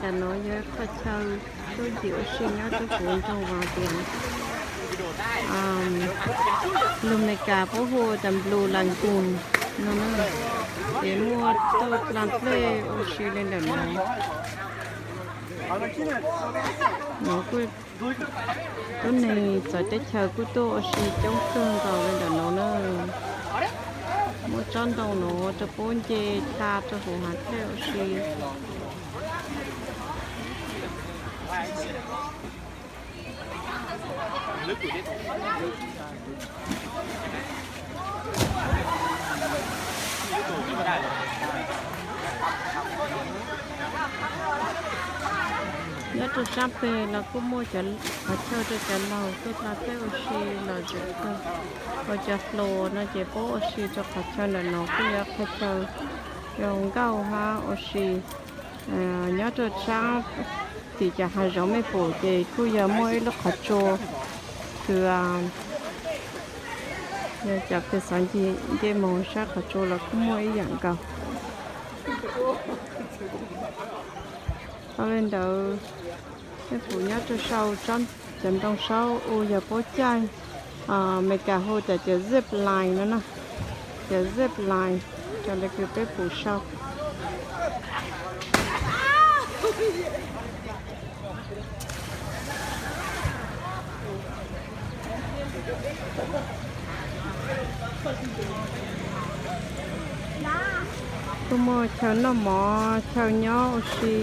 Tam no yog qhov chaw tuaj ncig ua si nyob rau puv nroog Vatican, lus Meskas puab hu tas Blue Lagoon no na. Ces muaj tug dlaag dlej ua si le ntawm no. No kuj tub neeg txawv teb chaws kuj tuaj ua si coob kawg nkaus le ntawm no na. Muaj tsob ntoo no rau puab nce tha rau huv hav dlej ua si. Nyob rau saab peg los kuj muaj cov qhov chaw rau cov laug tuaj dlaag dlej ua si los zem kawg. Ua cov hluas no ces puab ua si rau qhov chaw ntawm no kuj yog qhov chaw zoo nkauj hab ua si. Nyob rau saab tim cov hav zoov mej pum ces kuj yog muaj ib lub qhov tsua kws yog cov peg xaav nce moog saib qhov tsua los kuj muaj ib yaam nkaus. Tau le ntawd, mej pum nyob rau sau cov ntoo saub u yog puab caij, Meskas hu tas cov zip line no na, cov zip line, raws le kws peb pum sau. Kuj muaj chaw noj mov, chaw nyob ua si.